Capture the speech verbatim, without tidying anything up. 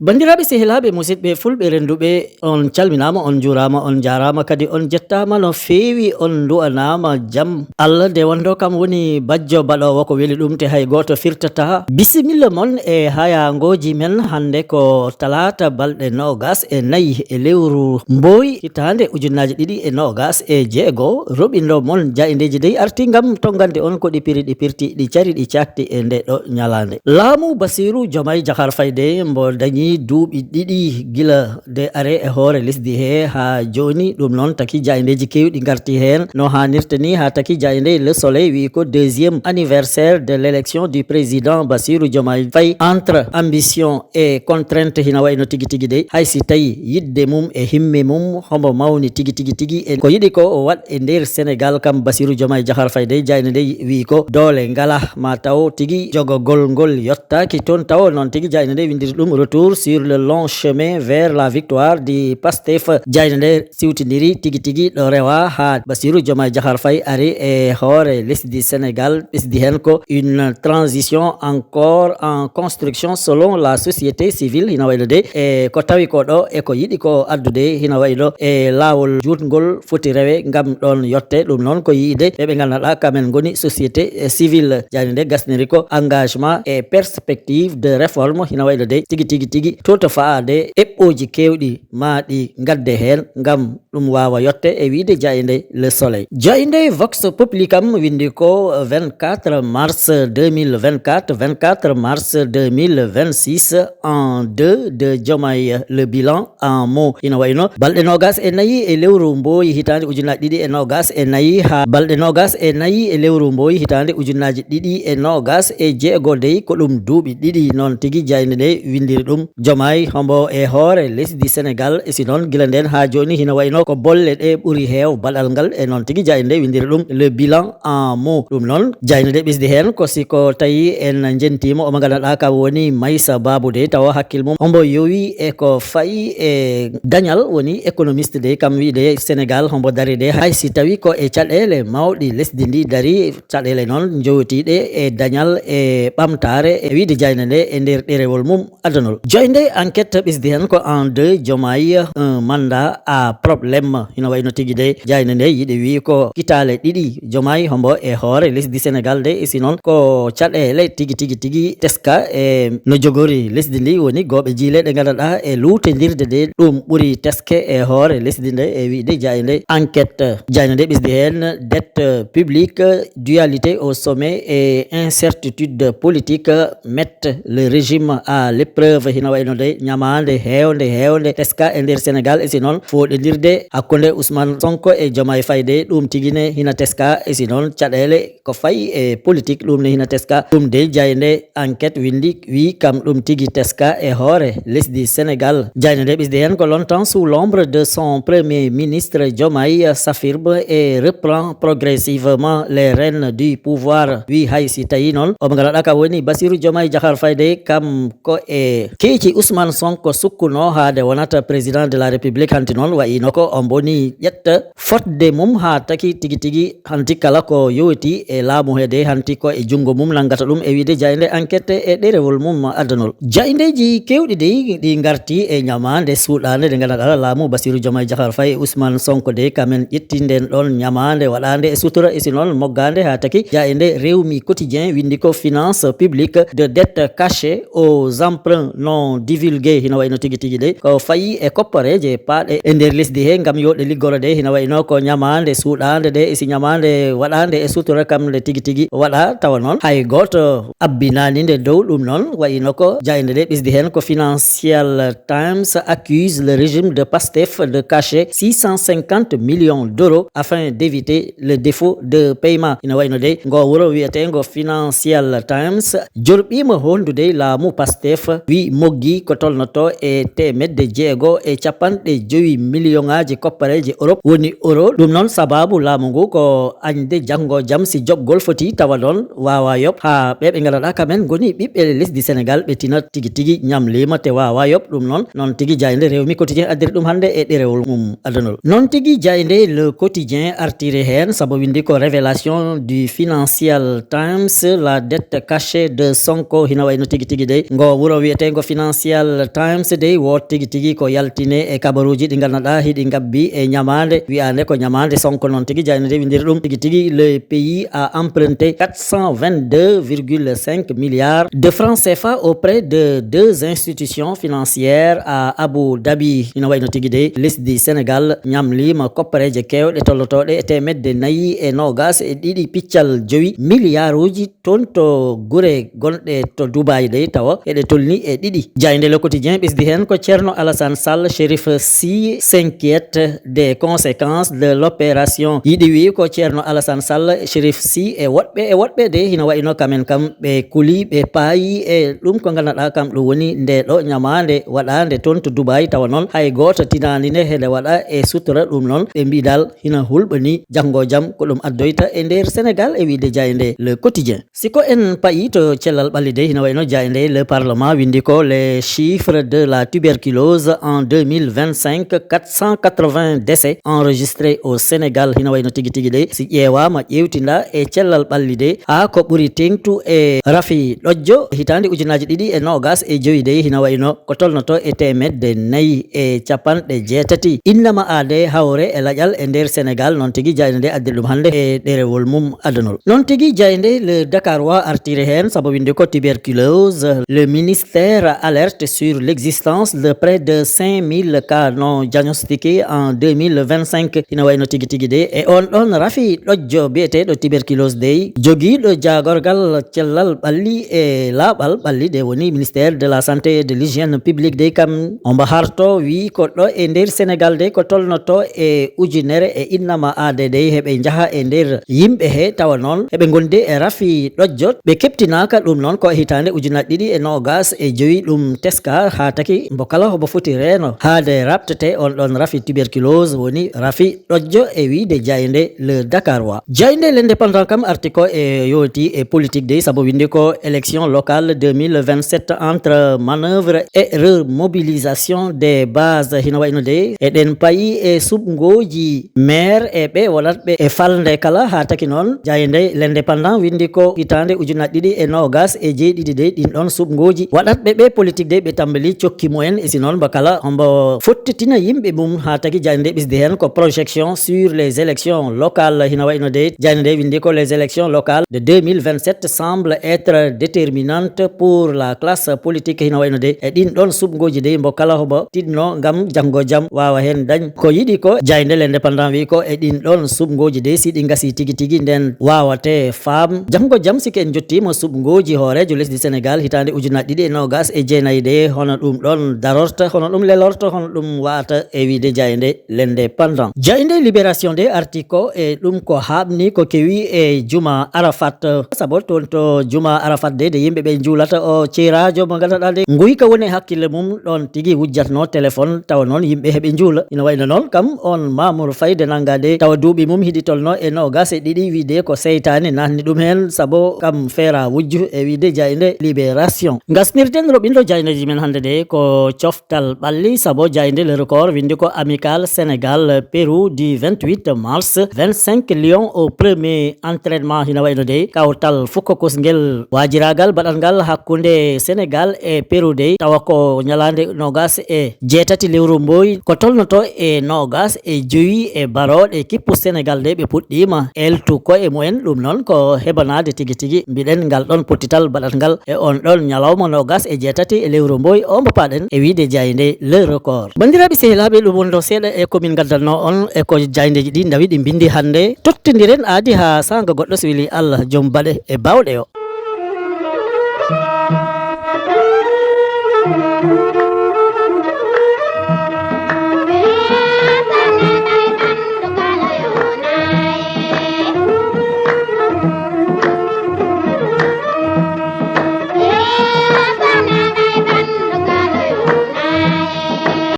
Banndiraaɓe, sehilaaɓe, musidɓe fulɓe rennduɓe, on calminaama, on njuuraama, on njaaraama, kadi on jettaama no feewi, on nduwanaama jam. Allah nde wonndo kam woni bajjo baɗoowo ko weli ɗum, te hay gooto firtataa. Bisimilla mon e hayaangooji men. Hannde ko talaata, balɗe noogas e nayi e lewru mbooy, hitaande ujunnaaji ɗiɗi e noogas e jeego. Roɓindo mon jaayndeeji dey arti ngam tonngande on ko ɗi piri, ɗi pirti, ɗi cari, ɗi caakti e nde ɗo ñalaande. Laamu Basiiru Jomaay Jaxaar Fay dey mbo dañi duuɓi ɗiɗi gila de are e hoore lesdi he haa jooni. Ɗum noon taki jaayndeeji keewɗi ngarti heen no haanirta ni, haa taki jaaynde Le Soleil wiyi ko deuxième anniversaire de l'élection du président Basiiru Jomaay Fay. Entre ambition e contrainte, hina wayno tigi tigi dey, hay si tawi yiɗde mum e himme mum hombo mawni tigi tigi tigi, e ko yiɗi ko o waɗ e nder Sénégal kam Basiiru Jomaay Jaxaar Fay dey, jaaynde dey wiyi ko doole ngala, ma taw tigi jogagol ngol yottaaki toon. Taw noon tigi jaaynde dey windiri ɗum retour sur le long chemin vers la victoire du Pastef. Jaaynde dey siwtindiri tigi tigi ɗo rewa haa Basiiru Jomaay Jaxaar Fay ari e hoore lesdi Sénégal, ɓesdi heen ko une transition encore en construction selon la société civile, hina wayno dey e ko tawi ko ɗo e ko yiɗi ko addude, hina wayno e laawol juutngol foti rewe ngam ɗoon yotte. Ɗum noon ko yiyde ɓe ɓe nganndanɗaa kamen ngoni société, eh, civile. Jaaynde dey gasniri ko engagement et perspective de réforme, hina wayno dey tigi tigi tigi toto faade eɓɓooji keewɗi ma ɗi ngadde heen ngam ɗum waawa yotte, e wiyde jaaynde Le Soleil. Jaaynde Vox Populi kam windi ko vingt-quatre mars deux mille vingt-quatre, vingt-quatre mars deux mille vingt-six, an deux de Jomaay, le bilan en mots. Hina wayno balɗe noogas e nayi e lewru mbooyi hitaande ujunnaaji ɗiɗi e noogas e nayi haa balɗe noogas e nayi e lewru mbooyi hitaande ujunnaaji ɗiɗi e noogas e jeego dey, ko ɗum duuɓi ɗiɗi. Noon tigi jaaynde dey windiri ɗum. Jomaay hombo e hoore lesdi Sénégal, e si noon gila ndeen haa jooni hina wayno ko bolle ɗe ɓuri heew baɗal ngal, e noon tigi jaaynde dey windiri ɗum le bilan en mots. Ɗum noon jaaynde dey ɓesdi heen ko si ko tawi en njentiima o mo nganndanɗaa kam woni Maysa Babu dey, tawa hakkil mum hombo yowi e ko fayi e dañal, woni économiste dey, kam wiyde Sénégal hombo dari dey, hay si tawi ko e caɗeele mawɗi lesdi ndi dari, caɗeele noon njowotiiɗe e dañal e ɓamtaare, e wiyde jaaynde dey e nder ɗerewol mum addanol. Jaaynde Enquête ɓesdi heen ko en deux Jomaay, un mandat à problème. Hina wayno tigi dey jaaynde dey yiɗi wiyi ko kitaale ɗiɗi Jomaay hombo e hoore lesdi Sénégal dey, e si noon ko caɗeele tigi tigi tigi teska e no jogori lesdi ndi, woni gooɓe jiile ɗe nganndanɗaa e luutondirde dey ɗum ɓuri teske e hoore lesdi nde, e wiyde jaaynde Enquête. Jaaynde dey ɓesdi heen dette publique, dualité au sommet et incertitude politique mettent le régime à l'épreuve. Hina wayno dey ñamaande heewnde heewnde teska e nder Sénégal, e si noon fooɗondirde hakkunde Ousmane Sonko e Jomaay Fay dey ɗum tigi ne hina teska, e si noon caɗeele ko fayi e politique ɗum ne hina teska. Ɗum dey jaaynde Enquête windi wiyi kam ɗum tigi teska e hoore lesdi Sénégal. Jaaynde dey ɓesdi heen ko longtemps sous l'ombre de son premier ministre, Jomaay s'affirme et reprend progressivement les rênes du pouvoir. Wiyi hay si tawi noon o mo nganndanɗaa kam woni Basiiru Jomaay Jaxaar Fay dey, kam ko e keeci Ousmane Sonko sukkuno haade wonata président de la République. Hanti noon wayino ko o mboni ƴetta fotde mum haa taki tigi tigi hanti kala ko yowiti e laamu he dey hanti ko e junngo mum nanngata ɗum, e wiyde jaaynde Enquête e ɗerewol mum addanol. Jaayndeeji keewɗi dey ɗi ngarti e ñamaande suuɗaande nde nganndanɗaa laamu Basiiru Jomaay Jaxaar Fay e Ousmane Sonko dey kamen ƴetti nden ɗoon ñamaande waɗaande e sutura, e si noon moggaande haa taki jaaynde Rewmi Quotidien windi ko finance publique de dette cachée aux emprunts non divulgués. Hina wayno tigi tigi dey ko fayi e koppareeje paaɗe e nder lesdi he ngam yo ɗe liggoro dey, hina wayno ko ñamaande suuɗaande de, e si ñamaande waɗaande e sutura kam nde tigi tigi waɗa, tawa noon hay gooto abbinaani nde dow. Ɗum noon wayino ko jaaynde dey ɓesdi heen ko Financial Times accuse le régime de Pastef de cacher six cent cinquante millions d'euros afin d'éviter le défaut de paiement. Ina wayno dey ngo wuro wiyeteengo Financial Times jorɓiima hondude laamu Pastef, wi moggi gi ko tolnoto e teemedde jeego e capanɗe jowi miliyoŋaaji koppareeje Europe, woni euro. Ɗum noon, sabaabu laamu ngu ko añde janngo jam si joɓgol foti tawa noon waawa yoɓ haa ɓe ɓe ngannduɗaa kamen ngoni ɓiɓɓe lesdi Senegal ɓe tina tigi tigi ñamliima te waawa yoɓ. Ɗum noon, noon tigi jaaynde Rewmi Quotidien addiri ɗum hannde e ɗerewol mum adunol. Noon tigi jaaynde Le Quotidien artiri heen sabu winndi ko révélation du Financial Times, la dette cachée de Sonko. Hina wayno tigi tigi dey ngo wuro wiyeteengo Financial Times dey woot tigi tigi ko yaltine e kabaruuji ɗi ngannduɗaa hiɗi ngabbi e ñamaande wiyaande ko ñamaande Sonko. Noon tigi jaaynde nde winndiri ɗum tigi tigi: Le pays a emprunté quatre cent vingt-deux virgule cinq milliards de francs C F A auprès de deux institutions financières à Abu Dhabi. Hina wayno tigi dey lesdi Senegal ñamliima koppareeje keewɗe tollotooɗe e teemedde nayi e noogas e ɗiɗi piccal jowi miliyaaruuji toon to gure gonɗe to Dubaay dey tawa eɗe tolni e ɗiɗi. Jaaynde Le Quotidien ɓesdi heen ko Ceerno Alassane Sall Chérif Sy s'inquiète des conséquences de l'opération. Yiɗi wiyi ko Ceerno Alassane Sall Chérif Sy e woɗɓe e woɗɓe de hina wayno kamen kam ɓe kuli ɓe paayi e ɗum ko ngannduɗaa kam ɗum woni nde ɗo ñamaande waɗaande toon to Dubaay tawa noon hay gooto tinaani nde heɗe waɗa e sutura. Ɗum noon ɓe mbiɗal hina hulɓani janngo jam ko ɗum addoyta e nder Senegal e wiide jaaynde Le Quotidien. Si ko en payi to cellal ɓalli dey hina wayno jaaynde Le Parlement winndi ko les chiffres de la tuberculose en deux mille vingt-cinq, quatre cent quatre-vingts décès enregistrés au Sénégal. Hina wayno tigi tigi dey si ƴeewaama ƴeewtinda e cellal ɓalli dey haa ko ɓuri teeŋtu e rafi ɗojjo hitaande ujunaaji ɗiɗi e noogas e jowi dey hina wayno ko tolnoto e teemedde nayi e capanɗe jeetati innama aade hawre e laƴal e nder Senegal. Noon tigi jaaynde nde addiri ɗum hannde e ɗerewol mum adunol. Noon tigi jaaynde Le Dakarois artiri heen sabu winndi ko tuberculose, le ministère alerte sur l'existence de près de cinq mille cas non diagnostiqués en deux mille vingt-cinq. Hina wayno tigi tigi de e on ɗon rafi ɗojjo biyeteeɗo tuberculose dey jogiiɗo jaagorgal cellal ɓalli e laaɓal ɓalli de woni ministère de la santé et de l'hygiène publique dey kam omba harto wi ko ɗo e nder Senegal dey ko tolnoto e ujunere e innama aade dey heɓe njaha e nder yimɓe he tawa noon heɓe ngondi e rafi ɗojjo ɓe keɓtinaaka. Ɗum noon ko e hitaande ujunaaji ɗiɗi e noogas e jowi ɗum teska haa taki mbo kala hobo foti reeno haade raɓtete on ɗon rafi tuberculose woni rafi ɗojjo e wiide jaaynde Le Dakarois. Jaaynde L'Indépendant kam arti ko e yooti e politique dey sabu winndi ko élection locale deux mille vingt-sept entre manœuvre et remobilisation des bases. Hina wayno dey eɗen payi e suɓngooji maire e ɓe wonatɓe e falnde kala haa taki noon jaaynde L'Indépendant winndi ko hitaande ujunaaji ɗiɗi e noogas e jeeɗiɗi dey ɗin ɗon suɓngooji waɗatɓe ɓe politique dey ɓe tambali cokki mumen e si noon mbo kala hombo fottitina yimɓe mum haa taki jaaynde ɓisdi heen ko projection sur les élections locales. Hina wayno dey jaaynde nde winndi ko les élections locales de deux mille vingt-sept semble être déterminante pour la classe politique. Hina wayno dey e ɗin ɗon suɓngooji dey mbo kala hobo tinno ngam janngo jam waawa heen dañ ko yiɗi ko. Jaaynde L'Indépendant wi ko e ɗin ɗon suɓngooji dey si ɗi ngasi tigi tigi nden waawate faam janngo jam sike en jottiima suɓngooji hooreejo lesdi Senegal hitaande ujunaaji ɗiɗi e noogas e jeenayi dey hono ɗum ɗon darorta hono ɗum lelorta hono ɗum wa'ata e wiide jaaynde L'Indépendant. Jaaynde Libération de arti ko e ɗum ko haaɓni ko kewi e juma Arafat sabu toon to juma Arafat de de yimɓe ɓe njuulata o ceeraajo mo ngannduɗaa de nguyka woni e hakkille mum ɗon tigi wujjatno téléphone tawa noon yimɓe heɓe njuula ina wayno noon kam on Mamour Faye de nannga de tawa duuɓi mum hiɗi tolno e noogas e ɗiɗi wiide ko seytaane naatni ɗum heen sabu kam feera wujju e wiide jaaynde Libération. Ngasnirten roɓinɗo jaayndeeji men hannde de ko coftal ɓalli sabu jaaynde Le Record winndi ko Amical Sénégal Pérou du vingt-huit mars, vingt-cinq lions au premier entraînement. Hina wayno dey kawtal fukko kosngel waajiraagal baɗatngal hakkunde Senegal e Pérou dey tawa ko ñalaande noogas e jeetati lewru mboy ko tolnoto e noogas e jowi e barooɗe kippu Senegal dey ɓe puɗɗiima eltu koye mumen. Ɗum noon ko hebanaade tigi tigi mbiɗen ngal ɗon pottital baɗatngal e on ɗon ñalawma noogas e jeetati e lewru mboy o mbo paɗen e wiide jaaynde Le Record. Banndiraaɓe sehilaaɓe ɗum wonno seeɗa e ko min ngaddanno on e ko jaayndeeji ɗi ndawi ɗi mbinndi hannde tottondiren aadi haa saanga goɗɗo so weli Allah joom baɗe e baawɗe o.